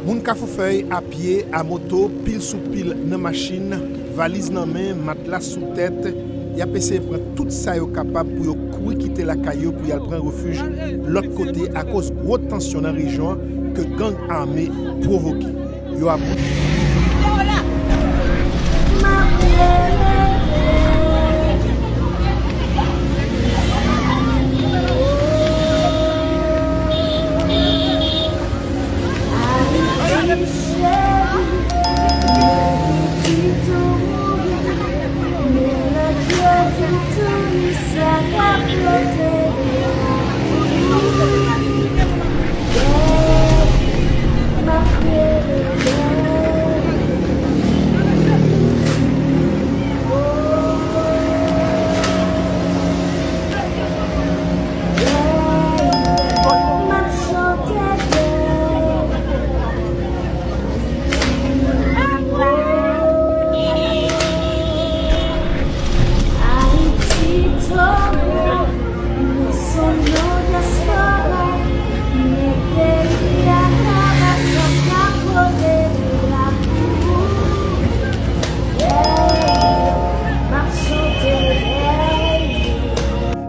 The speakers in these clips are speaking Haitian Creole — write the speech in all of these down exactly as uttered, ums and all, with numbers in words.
Moun Kafoufèy, a pye, a moto, pil sou pil nan machin, valiz nan men, matla sou tèt, y ap eseye pran tout sa yo kapab pou yo kouri kite lakay yo pou y al pran refij lòt kote akoz gwo tansyon nan rejyon an ke gang ame pwovoke. Yo ap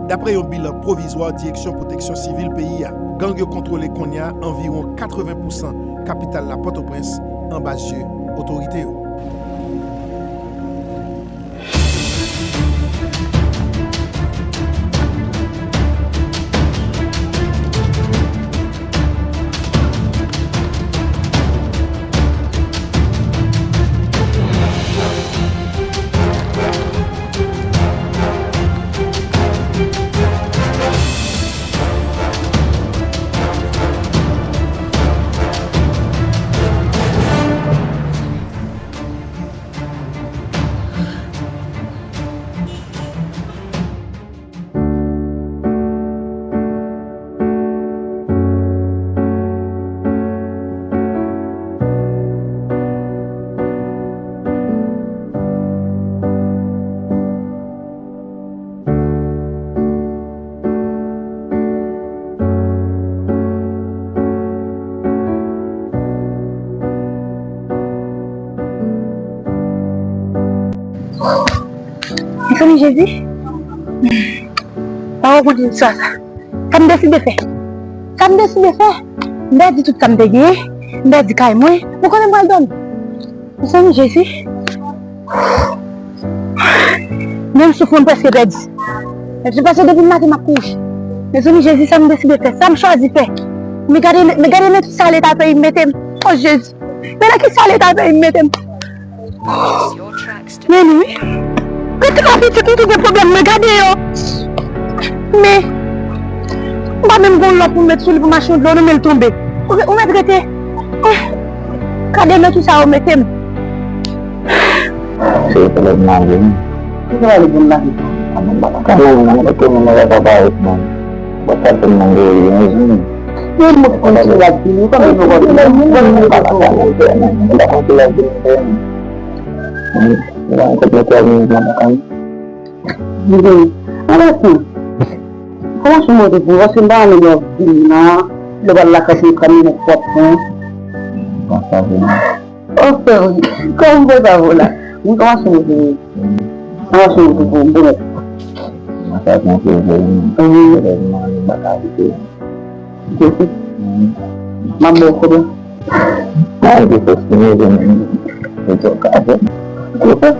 Daprè yon bilan pwovizwa Direksyon Pwoteksyon Sivil peyi a, gang yo kontwole kounye a anviwon katreven pousan kapital la, Pòtoprens, anba zye otorite yo. Mezanmi, Jezi. Pa wè kote sa, sa. Sa m deside fè? Sa m deside fè? M pèdi tout sa m te genyen. M pèdi kay mwen. Ou konnen m pral dòmi. Mezanmi, Jezi. Menm souf mwen prèske pèdi. Mezanmi, paske depi maten m ap kouri. Mezanmi, Jezi, sa m deside fè? Sa m chwazi fè? Men gade, men gade nan kisa leta peyi m mete m. O Jezi. Men nan kisa leta peyi m mete m. Men wi. Rete la pitit ou tou gen pwoblèm, men gade yo. Men, m pa menm gon lòt pou m met sou li pou machin dlo, non, men l tonbe. Ou, ou mèt rete. Ah, gade nan kisa yo mete m. Se pwoblèm la, wi. Ki pwoblèm la? Kanmenm, kanmenm, mwen rete, mwen rete avèk mwen. Mwen pa tèlman deye, mezanmi. Mwen mwen konn se la di nou, kanmenm nou konn. Mwen pa konn se la di nou. Mwen konn se la di nou. Mwen konn se la di nou. Mwen konn se la di nou. Kòman se mwen te pou, paske m pa renmen lè w vin la, lè w al lakay se kanmenm ou pwòp, non. Bon, sa vre, non. Oh, sè, wi. Kòman m fè sa pou la? Wi, kòman se mwen te, kòman se mwen te pou, bon. Mwen sa konn se vre, wi. Wi. Lè m ale, m pa ka rete. Jezi. M ap ba w kote. Mwen te fòs pou mwen jwenn. Se sa w ka fè. Kote?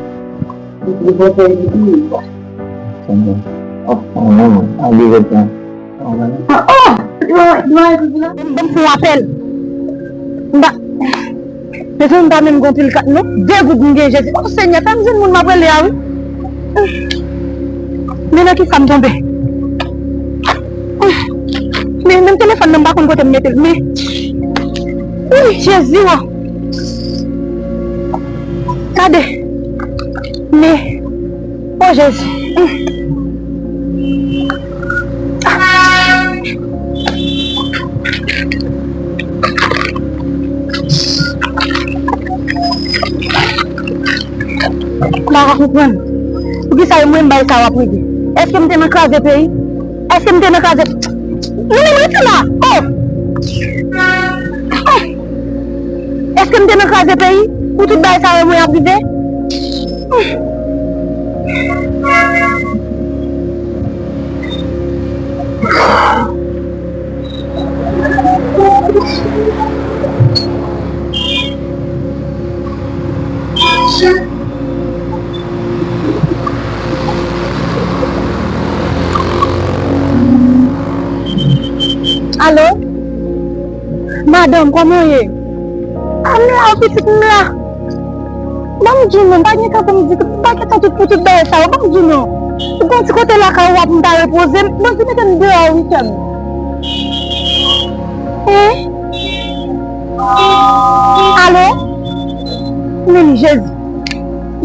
Li te fè li tou. Oh, oh, non, non. Al devan tan. Ah, oh! Li pa, li pa ekri la. Ban m fè yon apèl. M pa, mezanmi, m pa menm gon pil kat, non. De goud m gen, Jezi. Oh, Senyè, fè m jwenn moun m ap rele a, wi. Men nan kisa m tonbe? Men, menm telefòn nan, m pa konn kote m mete l. Men, wi, Jezi, o. Gade. Men, o Jezi. M pa ka konprann. Poukisa e mwen m bay sa w ap regle? Èske m te nan kraze peyi? Èske m te nan kraze? Non, men rete la! Oh! Oh! Èske m te nan kraze peyi pou tout bagay sa yo mwen ap rive? Alo? Madanm, kòman w ye? A, m la, wi, pitit, m la. Ban m di w non, m pa gen tan pou m di, m pa gen tan tout pou tout bagay sa yo, ban m di w non. Ou gon ti kote lakay ou ap m ta repoze m, ban m di mete m deyò wi sè m. Hein? Alo? Men li, Jezi.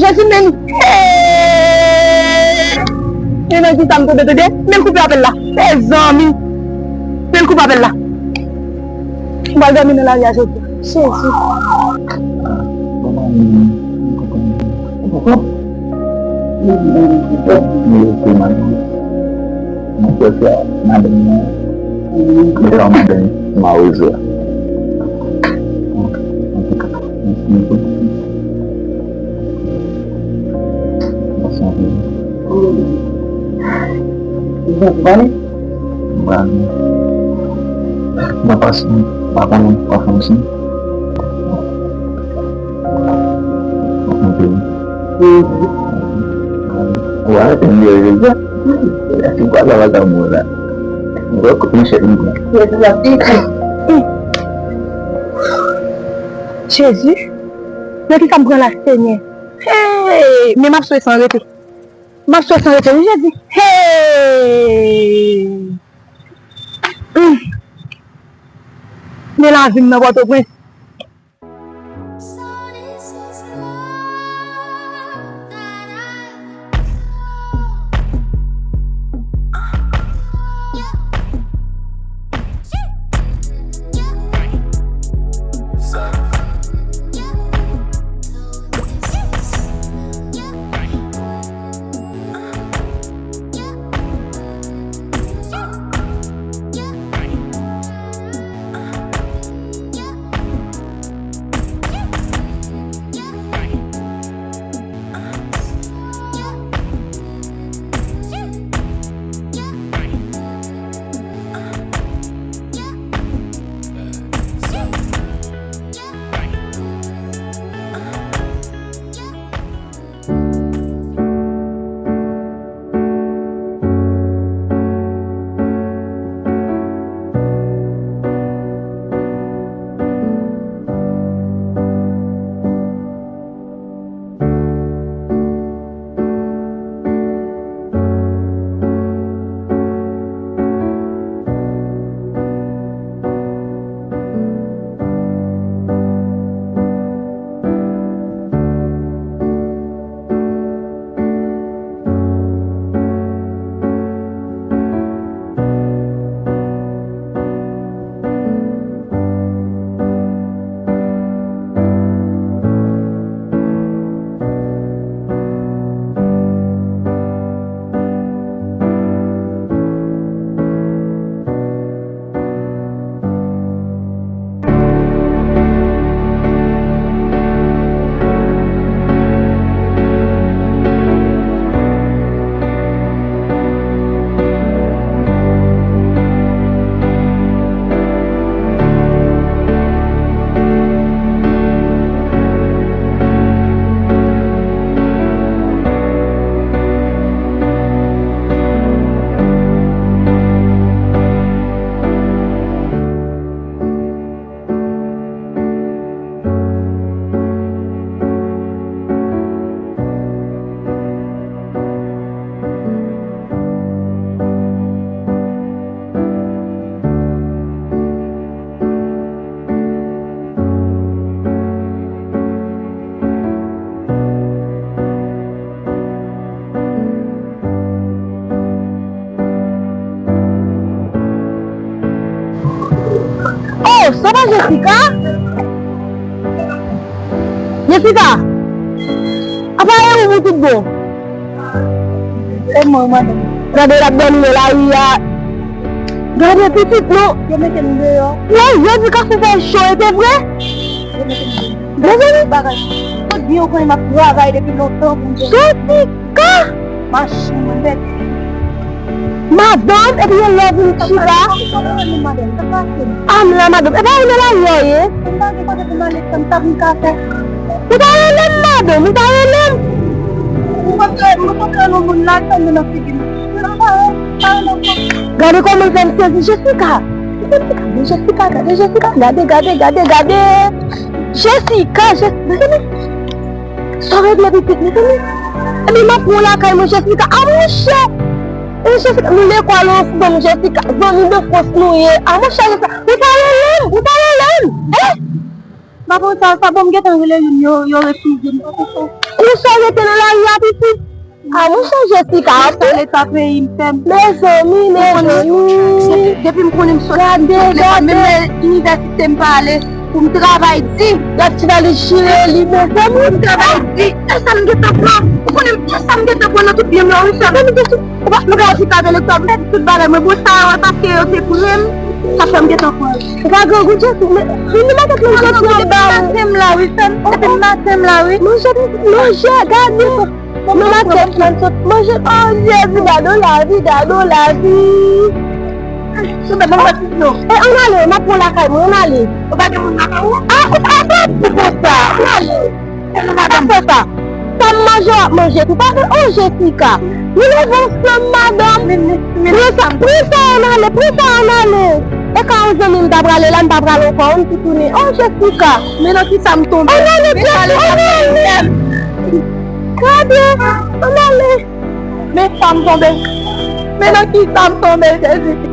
Jezi, men li. Hey! Men nan kisa m tonbe, tande? Men l koupe apèl la. Mezanmi. Men l koupe apèl la. M pral dòmi nan lari a jodi a. Jezi. Mwen se madanm nan. Mwen se madanm mawozo a. Antouka, mèsi anpil. Mèsi anpil. Mwen pa konnen, pa konnen si. Anpil. Ou arete m jodi a. Èske ou pa travay nan mwen la? Ou wè kote m chèk mwen. Jezi, nan kisa m pran la, Senyè? Hey! Men m ap swe san rete. M ap swe san rete, wi, Jezi. Hey! Hmm. Men lavi m nan Pòtoprens. Oh, sa pa Jessica? Jessica! Apa e ou pou tout bon? E mwen, madanm. Gade l ap dènye lari a. Gade pitit nou. Yo mete m deyò. Wè, jodi kafou fè cho, e te vre? Mezanmi, bagay. Tout byen ou konnen m ap travay depi lontan pou m te Jessica! Machin mwen bèt. Madanm, epi yon lè vin chita. Madanm, sa pase m. A m la, madanm. E pa ou nan lari a ye? M pa gen kote pou m ale, sa m ta vin ka fè. Ou ta rele m, madanm, ou ta rele m. Mwen kontre, mwen kontre yon moun la, sa mwen nan figi m. Mwen pa rele, pa rele m. Gade kòman l fè m sezi, Jessica. Gade Jessica, gade Jessica, gade, gade, gade, gade. Jessica, Jessica, mezanmi. Sa regle pitit, mezanmi. Epi m ap pran lakay mwen, Jessica. A monchè. E Jessica, nou lekòl ansanm, Jessica. Zanmi de fòs nou ye. A monchè, Jessica. Ou ta rele m, ou ta rele m. Eh? M ap pran sa, sa bon, m gentan rele youn, yo, yo refize m. Ou sa rete nan lari a, pitit? A, monchè, Jessica, ap pale sa peyi m fè m. Mezanmi, mezanmi. Depi m konnen m soti, gade, gade. Menm lè inivèsite m pa ale, pou m travay di. Gad ti valèj chire li, mezanmi. Pou m travay di, e sa m gentan pran. Ou konnen m, e sa m gentan pran nan tout byen m la, wi, sè. Mezanmi, Jessica, ou pa, nou ka di kade lektò, m fè tout bagay, mwen, bon, sa yo, paske yo te pran m, sa fè m gentan pran. Ou pa grangou, Jessica, men, vin nan makèt la, Jessica, depi maten m la, wi, sè m, depi maten m la, wi. Manje, manje, gade. Mwen maten m sot manje. Oh, Jezi, gade yon lavi, gade yon lavi. Sou bèt, mwen pa ti yo. E, ann ale, m ap pran lakay mwen, ann ale. Ou pa gen moun lakay ou? A, ou pa fè pou konsa, ann ale. E nou madanm fè sa. Sa m manje, w ap manje tou. Pa fè, oh, Jessica. Nou leve ansanm, madanm. Men, men, men, pran sa, pran sa, ann ale, pran sa, ann ale. E ka yon zanmi m ta prale la, m pa prale ankò, m tou tounen. Oh, Jessica. Men nan ki sa m tonbe? Ann ale, Jessica, ann ale. Gade, ann ale. Men sa m tonbe. Men nan ki sa m tonbe, Jezi.